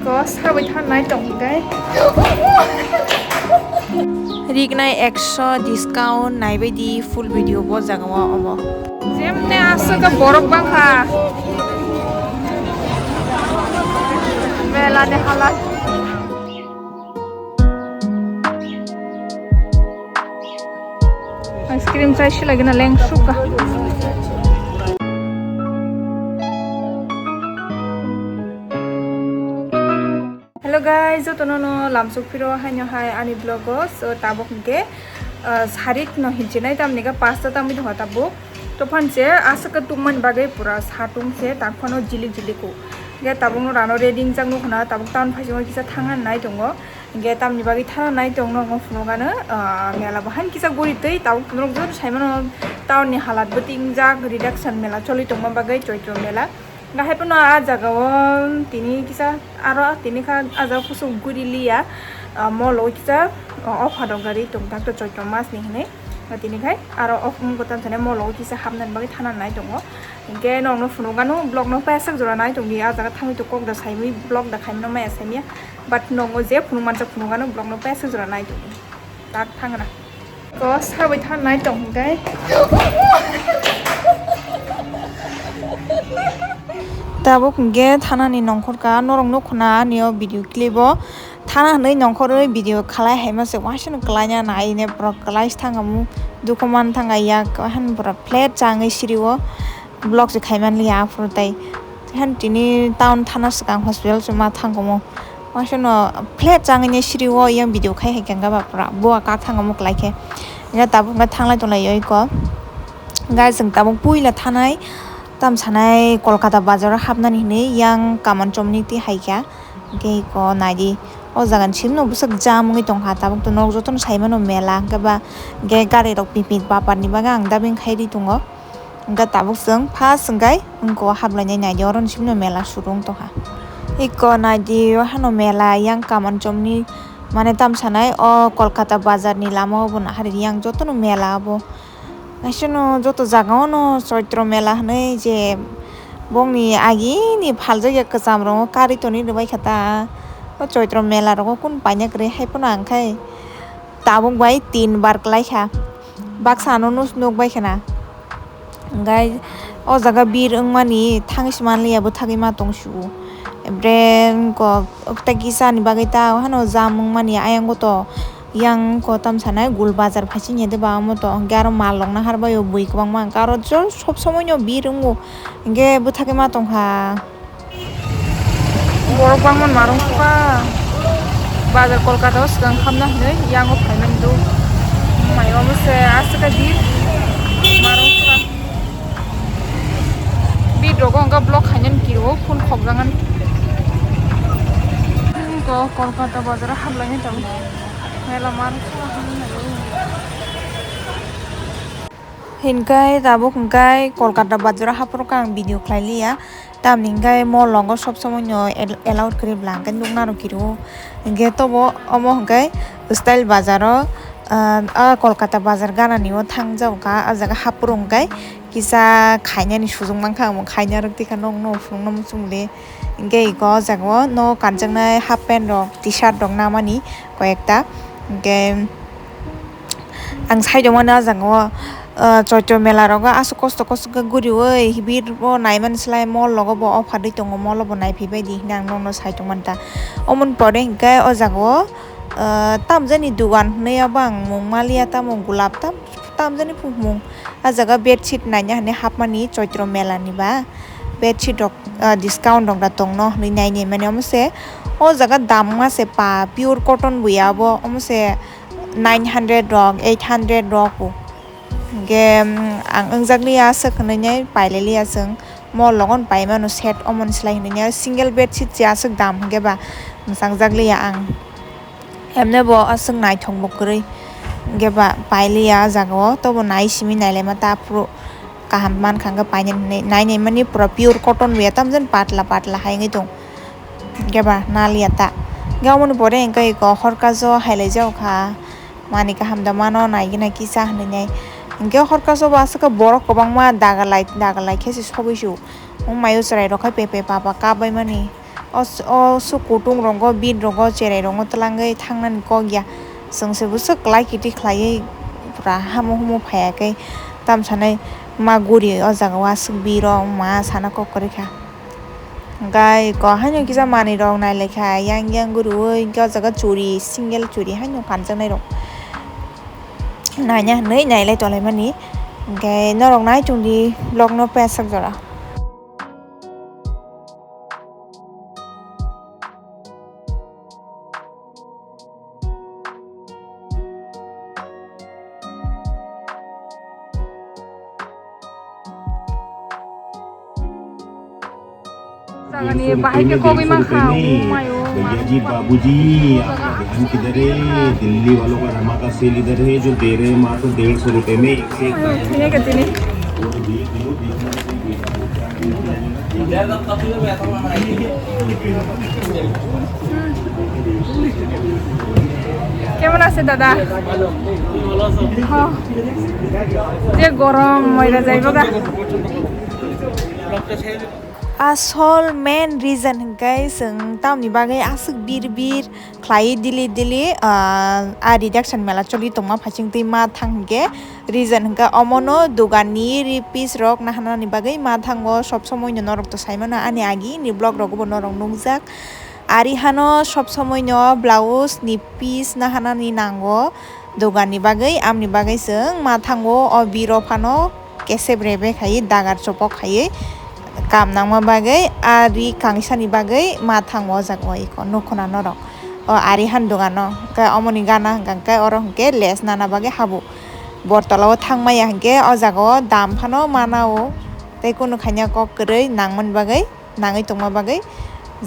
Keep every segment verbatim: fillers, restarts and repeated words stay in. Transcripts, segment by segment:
To sabai thangnai tong hwnkhe. Rignai ekso discount naibaidi full video bo jaga o omo. Jemne aswk borok bangkha. Mela ni halat. Ice cream chai silai gana leng suka. Hello guys, jotono no lamsok phiro haino hai ani vlog o. So tabok hwnkhe, ah, sarik no hinchinai tamni ga pasta tamni dongha tabok. To phanche aswk tukmani bagwi pura satung se tangphano jilik jilik o. Ge tabok no rano ready wngjak nukho na tabok town phaichingwi kisa thangna nai tongo. Ge tamni bagwi thana nai tong nokno phunukano, ah, mela bo han kisa guri twi tabok norok joto saimano town ni halat bo tingjak reduction mela choli tongma bagwi choitro mela. Ga hai phano ah jaga o tini kisa aro tini kha ah jaga kusuk guri liya, ah, molo kisa, ah, offer rok gari tong tak to choitro mas ni hinwi. Tini khai aro off wngkha tamo sanai molo o kisa hapnani bagwi thana nai tongo. Hinkhe nokno phunukgano vlog no paisa jora nai tongdi, ah jaga thangwi to kok da saimwi vlog da khaimano maya saimya. But nokno je phunuk mansa phunukgano vlog no paisa jora nai tongdi. Tak thangra. To sabai than nai tong hinkhe. Tabuk hinkhe thanani nongkhorka norok nukhuna ani o video clip o. Thana hinwi nongkhorwi video khalai haima se waisano kwlaina naine borok kwlai thanga mu dukhu man thanga yak han borok flat changwi siri o vlog se khaiman liya aphuru tai han tini town thana swkang hospital se ma thangkhumu waisano flat changwi siri o yang video khai hai khe ba pura bo kak thanga mu kwlai khe tabuk thanglai tonglai oi ko guys chwng tabuk puila thanai tam sanai Kolkata bazar o hapnani hinwi yang kaman chomni twi hai kha. Hingke eko naidi o jaga ni simi no bwswk jam wngwi tongkha tabuk to nok jotono saimano mela hingke ba hingke gari rok pipik bapar ni bagwi ang dabeng khairi tongo hingke tabuk chwng first hingke wngko hablainai naidi oro ni simi no mela suru wng tongkha eko naidi o hano mela yang kaman chomni mane tam sanai o Kolkata bazar ni lama o bo nahari yang jotono mela obo. Naisano joto jaga o no choitro mela hinui je bongni agini phaljakya kwcham rok kari tonwi rwbai kha ta. O choitro mela rogo kunu paina kwrwi hai phano ang khai tabuk bai tin bar kwlai kha baksa ano nuk bai khna. Hingkhai o jaga bir wngmani thangwi se manliya bwthagwi ma tong su. Bre wngkok tei kisa ni bagwi ta hano jam wngmani ayang o to. Yang ko tam sanai gul bazar phaiching ya de ba omo to hingke aro mal rok nahar bai o bui kwbangma hingke aro jol sob somoi no bir wngo hingke bwthake ma tongkha. Borok bangma ma rwngkha bazar Kolkata o swkang khamna hinui yang o phaimani do mai omo se aswk bir ma rwngkha. Bit rogo hwnka block khainani kiro phone khokjaknani. Ko Kolkata bazar o hablaini tongo. Mela mar. Hinkai tabuk hinkai Kolkata bazar o haphuru kha ang video khlai liya. Tamni hinkai mall rogo sob somoi no allowed kwrwi bwla hinkai nukna rw kiro. Hinke tobo omo hinkai style bazar o, ah, ah, Kolkata bazar ganani o thang jao kha, ah jaga haphuru hinkai kisa khainani sujung mankha, omo khaina rwk tikha nok no phunukno muchung le. Hinke eko o jaga o no kanjaknai half pant rok, T-shirt rok namani koi ekta. Hinke ang sai tongmani o jaga o, ah, choitro mela rogo aswk kosto kosto khe guriui hibir bo naimani slai mall rogo bo offer ri tongo, mall o bo naiphai bai di hinui ang nokno sai tongmani ta. Omoni pore hinke o jaga o, ah, tamjani dogan hinui abo ang mung maliya, tamo gulab tam tamjani phung mung. Ah jaga bedsheet naina hinui hapmani choitro mela ni ba bedsheet rok, ah, discount rok da tongno hinui nainai mani omo se o jaga dam wngma se pa pure cotton bo ya obo omo se nine hundred rok eight hundred rok o hingke ang wngjakliya aswk hinui nai pailailia chwng mall rogo no paimano set omoni slai hinui single bedsheet se aswk dam hingke ba mwchangjakliya ang. Emne bo aswk naithok bo kwrwi. Hwnkhe ba pailiya ah jaga o, tobo nai simi nailaima ta phuru kaham mankha hwnkhe painani hinwi. Nainaimani pura pure cotton bo ya, tamjani patla patla hai wngwi tong. Hwnkhe ba naliya ta. Hwnkhe aboni pore hwnkhe eko horkajo hailaijak kha. Mani kaham da mano, naigwna kisa hinwi nai. Hwnkhe horkajo bo aswk khe borok kwbangma dagalai dagalai khe se sogwi su. Wng maio chwrai rok khe pepe papa kabaimani. O s-, o swk kutung rogo, bit rogo, cherai rogo twlangwi thangnani kok ya. Chwng se bwswk kwlai kiti khlaiwi pura hamo humo phaiya khe tamsanai ma guri o jaga o aswk biro ma sana kok kwrwi kha. Hwnkhe ko haino kisa manwi rok nai lai kha yang yang guriwi, hwnkhe o jaga churi, single churi haino kanjaknai rok naina hinwi nai lai tonglaimani. Hwnkhe norok nai chwng di vlog no pasak jora. Jagani bahai khe kogwi mankha, oh my, oh ma. भैया जी, बाबूजी, आपका ध्यान किधर है? दिल्ली वालों का धमाका सेल इधर है, जो दे रहे हैं मात्र डेढ़ सौ रुपए में एक से एक। Ayo, thengya khe tini. কেমন আছে দাদা? হ। যে গরম, মইরা যাইবো গা। Asol main reason hwnkhe chwng tamni bagwi aswk bir bir khlai dili dili, ah, a reduction mela choli tongma phaising twi ma thang hwnkhe. Reason hwnkhe omono dogan ni ri piece rok naharnani bagwi ma thango, sob somoi no norok to sai mano ani agi ni vlog rogo bo norok nukjak. Ari hano sob somoi no blouse ni piece naharnani nango dogan ni bagwi, amni bagwi chwng ma thango o biro phano kesep rebe khai dagar chopok khai kam nangma bagwi ari kangsa ni bagwi ma thango o jaga o iko nukhuna norok. O ari han dogano, hwnkhe omoni gana hwnkha hwnkhe oro hwnkhe less nana bagwi habu. Bortolao thangmaya hwnkhe o jaga o dam phano mana o, tei kunu khaina kok kwrwi nangmani bagwi, nangwi tongma bagwi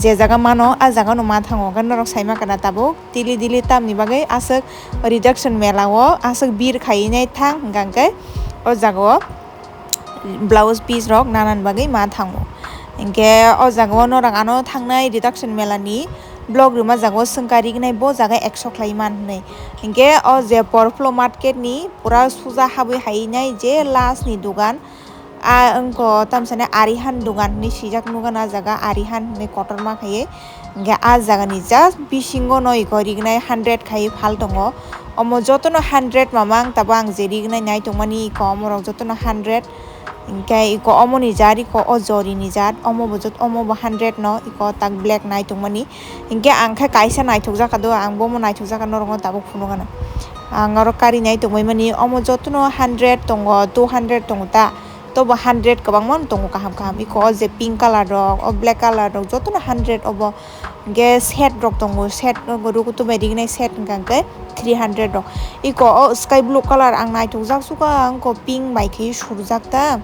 je jaga mano, a jaga no ma thango. Hwnkhe norok sai ma kana tabuk dili dili tamni bagwi aswk reduction mela o aswk bir khai nai thang hwnkha hwnkhe o jaga o blouse piece rok nanani bagwi ma thango. Hinkhe o jaga o norok ano thangnai reduction mela ni vlog rwma jaga o swngkha rignai bo jaga ekso khlai man hinwi. Hinkhe o je Porflo market ni pura suja habwi hai nai je last ni dogan, a wngkha tamsani Arihan dogan hinwi swijak nukha na jaga Arihan hinwi kotorma khaiwi. Hinkhe a jagani just bisingo no iko rignai hundred khai phal tongo. Omo jotono hundred mamang tabuk ang je rignai nai tongmani iko omorok jotono hundred. Hinkhe iko omoni jar iko o jorini jar omo bo jot-, omo bo hundred no iko tak black nai tongmani. Hinkhe ang khe kaisa naithokjak kha do, ang bomo naithokjak kha norokno tabuk phunukgana. Ang oro kari nai tongbaimani omo jotono hundred tongo, two hundred tongo ta. Tobo hundred kwbangma no tongo kaham kaham. Iko o je pink colour rok, o black colour rok jotono hundred obo. Hinkhe set rok tongo, set rok rukutu bai rignai set hwnkha hinkhe three hundred rok. Iko o sky blue colour ang naithokjak sukha, wngkha pink bai khe surjak ta.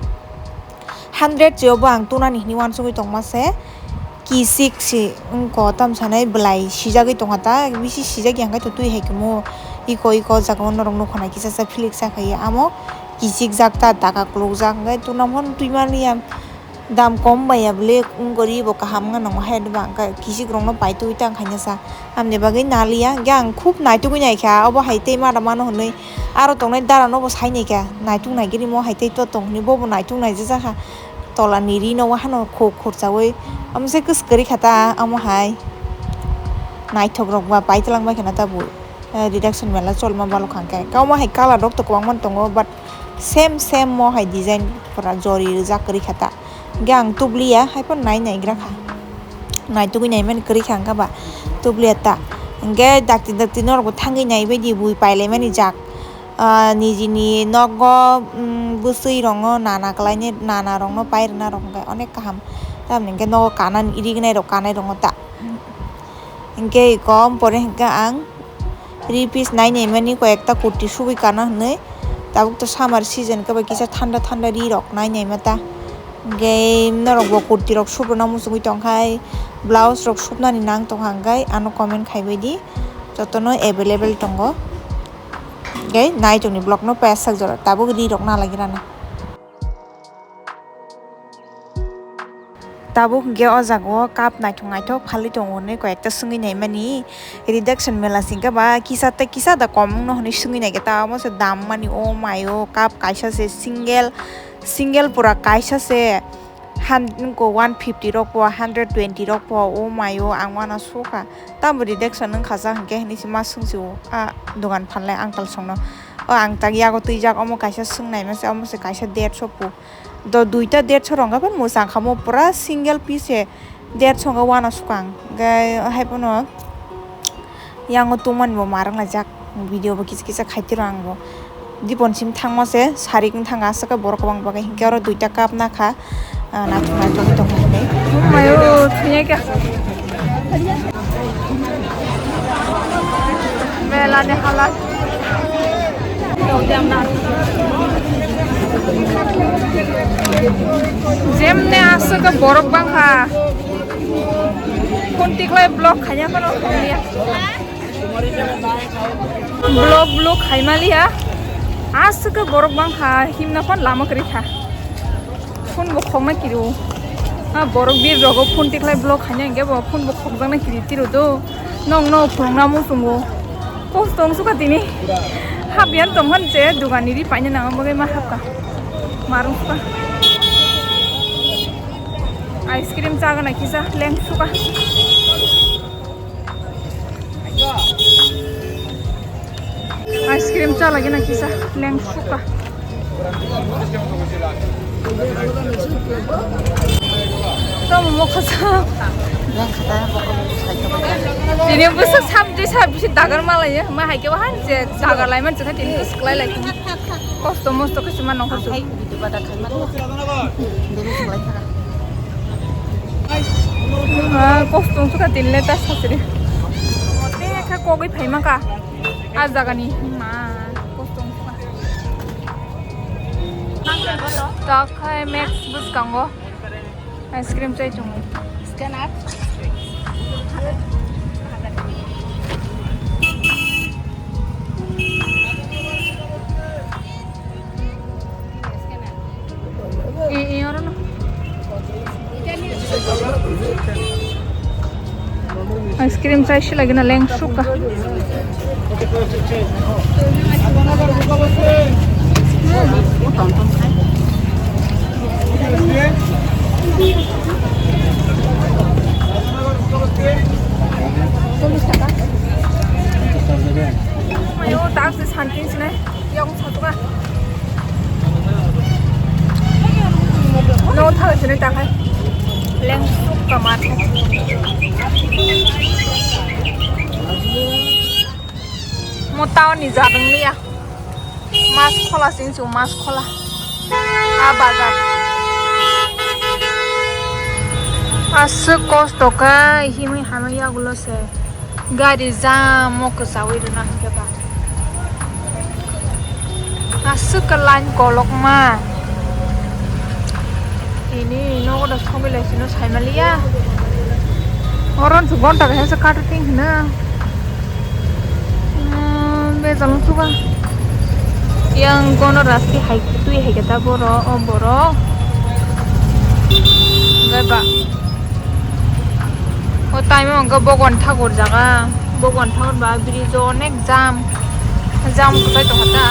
Hundred se obo ang tunani hinwi uansugwi tongma se. Kisik se wngkha tamsanai bwlai sijagwi tongkha ta, bisi sijak ya hwnkhe to twi hai khe mo. Iko iko o jaga o norok nukha na kisa sa philik sa khai amo kisik jak ta taka kuluk jak hwnkhe tuna phano twi mani ya. Dam kom bai ya bwle wng gori bo kaham wngna nango hai ba hwnkhe kisik rokno paitwi tang khaina sa. Amni bagwi naliya hwnkhe ang khub naitugwi naikha obo hai tei mada mano hwnwi aro tongnai dara no bo sai naikha naituk naigini mo hai tei to tong hwnwi bobo naituk naijak jakha tola ni ri no wahano khuk khurchawi omo se kwswk kwrwi kha ta omo hai naithok rok ba paitwlang bai khana ta bo reduction mela cholma balo kha hwnkhe omo hai colour rok to kwbangma tongo but same same mo hai design pura jori rijak kwrwi kha ta. Hwnkhe ang tubliya, haiphano nai naigra kha. Naitugwi naimani kwrwi kha wngkha ba, tubliya ta. Hwnkhe dakti dakti norokbo thangwi naibaidi bui pailaimani jak. Ah, nijini nogo, mm, bwswi rokno nana kwlainai, nana rokno pai rwna rok hwnkhe onek kaham. Tamoni hwnkhe nogo kanani, irignai rok kanai rokno ta. Hwnkhe iko pore hwnkhe ang three piece nai naimani koi ekta kurti subui kana hinwi. Tabuk to summer season khe bai kisa thanda thanda ri rok nai naima ta. Hwnkhe norok bo kurti rok subrwna muchungwi tongkhai, blouse rok subnani nang tongkha hwnkhe ano comment khaibaidi, jotono available tongo. Hwnkhe nai tongni vlog no pasak jora tabuk ri rok nalai rana. Tabuk hwnkhe o jaga o cup naithok naithok phalwi tongo hwnwi koi ekta swngwi naimani. Reduction mela se hwnkhe ba kisa tei kisa da kom wngno hwnwi swngwi naikhe ta omo se dam mani o mai o cup kaisa se single single pura kaisa se Han-, nungko one fifty rok po, hundred twenty rok po, o mayo ang uano sukha. Tamo reduction wngkha sa hwnkhe hinwi se ma swngsi o a dogan phalnai uncle songno. O ang tak yago twijak, omo kaisa swngnai mase, omo se kaisa derso po. Do duita derso rok hwnkhe phano mwchang kha, mo pura single piece se derso hwnkhe uano sukha ang. Hwnkhe hai phano yango tongmani bo ma rwnglaijak, video bo kisa kisa khaitiro ang bo. Dipon sim thangma se sarik wng thang aswk borok kwbang bagwi, hinkhe oro duita cup nakha, ah, naithok naithok wngwi tongkha hinwi. Mayo, thungya khe. Mela ni hala. Jemne aswk borok bangkha. Phone tiklai block khaina phano thangya. Block block khaimaliya. Aswk borok bangkha, himna phone lama kwrwi kha. Phone bo khokna kiri o. Ha, borok bir rogo phone tiklai block khaina hwnkhe bo phone bo khokjakna kiri tiro do. Nong no phunukna muchungo. Kosto wng sukha tini. Hapya tongkha se dogan ni ri paina nang bagwi ma hapkha. Marung sukha. Ice cream chagana kisa leng sukha. Ice cream chalagina kisa leng sukha. Tamo mokha sa. Tini bwswk sabji sabji dagar malaya. Ma hai khe wahan je dagar lai man je tini bwswk lai lai. Kosto mosto khe se ma nongkhor su. Video bada khaimani. Bini singlai thara. Ah, kosto wng sukha tinle ta sasri. Mote kha kogwi phaima ka. Ah, jagani ma kosto wng sukha. Ta khai Max bwskango. Ice cream chai tongo. Scanner. Eh, eh, oro no. Ice cream chai sila gina leng suka. Ayo, tak se santin sini. Yang satu kan. No, tak sini tak hai. Leng suka mati. Mo town ni jadong liya. Mas khola sing su mas khola. A bazar. Aswk kosto kha himwi hamya yagulo se. Gari jam o kwchawi rwna hwnkhe ba. Aswk khe line kolokma. Tini nogo da sogwi lai sino saimaliya. Oron su gonta kaisa kata ting hwna. Umm, bejal suka. Yang gono rasti hai twi hai kata boro o boro. Gai ba. O time o hwnkhe Bhagwan Thakur jaga, Bhagwan Thakur ba bridge o onek jam, jam kwchai tongkha ta.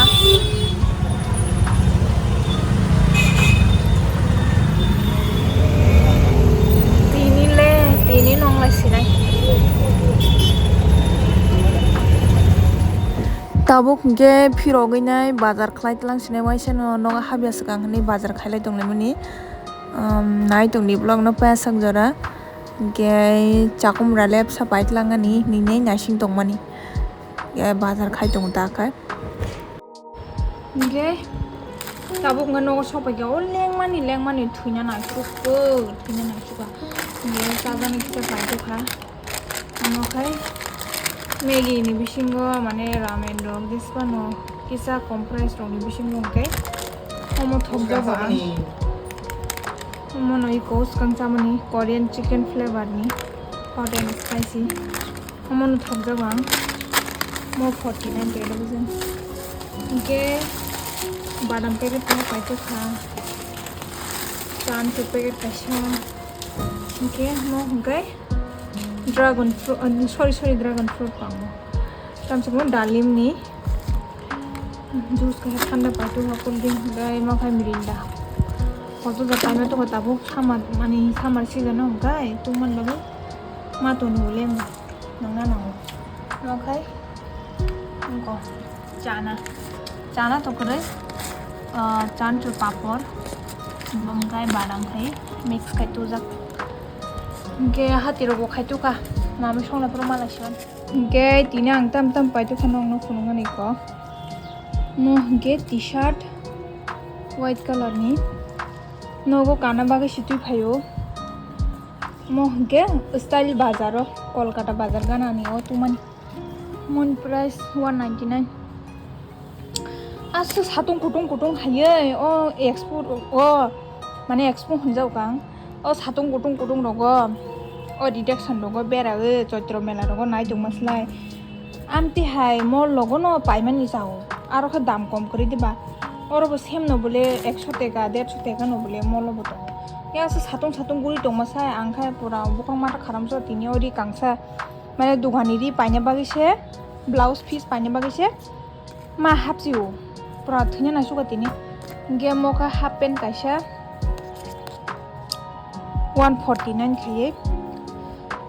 Tini le, tini nong lai sinai. Tabuk hwnkhe phirogwi nai bazar khlai tlang sinai, waisa no nogo habya swkang hinwi bazar khailai tonglaimani. Um, nai tongdi vlog no pasak jora. Hwnkhe chakumra lepsa paitlang ani hinwi naising tongmani. Hwnkhe bazar khai tongo ta khe. Hwnkhe tabuk wngkha nogo sokpaikha. O lengmani, lengmani thwina naisukgo, thwina naisukha. Hwnkhe chajaknai kisa paitokha. Omo khai Maggi ni bisingo mane ramen rok, jesa phano kisa comprise rok ni bisingo hwnkhe omo thokjago ang. Omo no iko swkang chamani Korean chicken flavor ni hot and spicy. Omo no thokjago ang. Mo forty nine television. Hwnkhe badam packet phano paitokha. Chan packet kaisa. Hwnkhe mo hwnkhe Dragon fruit, uh, sorry, sorry, dragon fruit pang. Tamsukno dalim ni juice khe thanda paitu ha cool drink gai ma khai mirinda. Kotor jat paima tongo tabuk summer, mani summer season o hwnkhe tungmani bagwi ma tongni ule wngkha nangna nango. Nokhai wngkha chana, chana to kwrwi, ah, chanchur papor, omo khai badam khai mix khai tujak. Hwnkhe hati rogo khai tukha, mami songna phuru mala siyan. Hwnkhe tini ang tam tam pai tukha nokno phunuknani kok. Mo hwnkhe T-shirt white colour ni. Nogo kana bagwi sitwi phaio. Mo hwnkhe style bazar o, Kolkata bazar ganani o tungmani. Mon price one ninety nine. Aswk satung kutung kutung haiwi o expo o, mane expo hwnjak ang. O satung kutung kutung rogo, o reduction rogo berawi Choitro mela rogo nai tongma slai. Amtwi hai mall rogo no paimani chao. Aro khe dam kom kwrwi diba. Oro bo same no bole ekso teka, derso teka no bole mall o bo tongo. Ya se satung satung guri tongma sai ang khe pura bukang mata kharamsa tini o ri kangsa. Mane dugani ri paina bagwi se, blouse piece paina bagwi se. Ma hapsio, pura thwina naisukha tini. Hwnkhe mo kha half pant kaisa one forty nine khaiwi.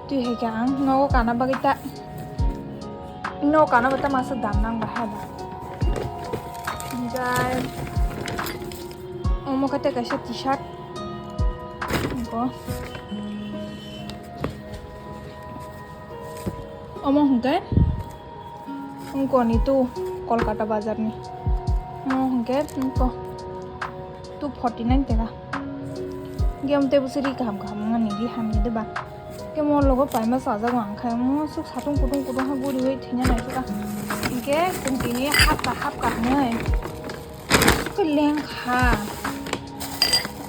Twi hai khe ang nogo kana bagwi ta, nogo kana bagwi ta masa dam nang ba ha ba. Hwnkhe omo khe tei kaisa T-shirt. Nokho. Omo hwnkhe wngkoni tu Kolkata bazar ni. Omo hwnkhe wngko two forty nine teka. Hwnkhe omo tei bwswk ri kaham kaham wngmani ri hamya de ba. Hwnkhe mo logo paima chajago ang khai omo swk satung kutung kutung ha guriwi thwina naisukha. Hwnkhe chwng tini hapka hapka hwnwi. Khe lengkha.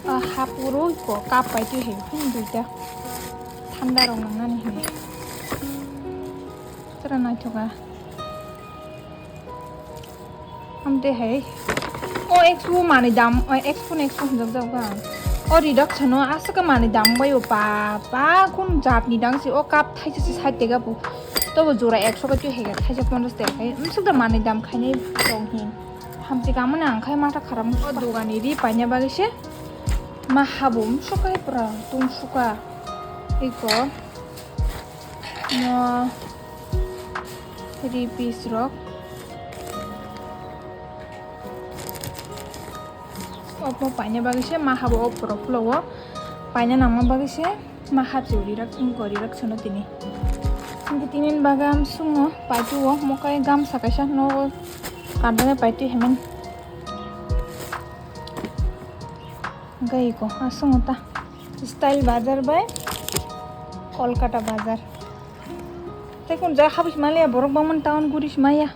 Ah, hapuroi ko cup bai twi hai phano duita. Thanda rok nangnani hinwi. Tara naithoka. Amtwi hai. O expo manwi dam, o expo no expo hwnjak jagkha. O reduction o aswk manwi dam bai o pa, pa kun jat ni dang si o cup thaisa se sait tega bu. Tobo jora ekso bai twi hai thaisa ponchas tega khai. Amswk da manwi dam khainai tong hin. Hamti kamani ang khai mata kharam. O dogani ri paina bagwi se ma habum sukai pura tung suka. Iko mo ri piece rok. Omo paina bagwi se ma habo o pura flow o paina nangma bagwi se. Ma hapsi urirak wngkha urirak sono tini. Hwnkhe tini bagam sungo paitu o mokai gamsa kaisa nogo kandane paitu hemen. Hwnkhe iko asongo ta style bazar bai Kolkata bazar. Tei kun ja habis maliya borok bangman town guri si maya.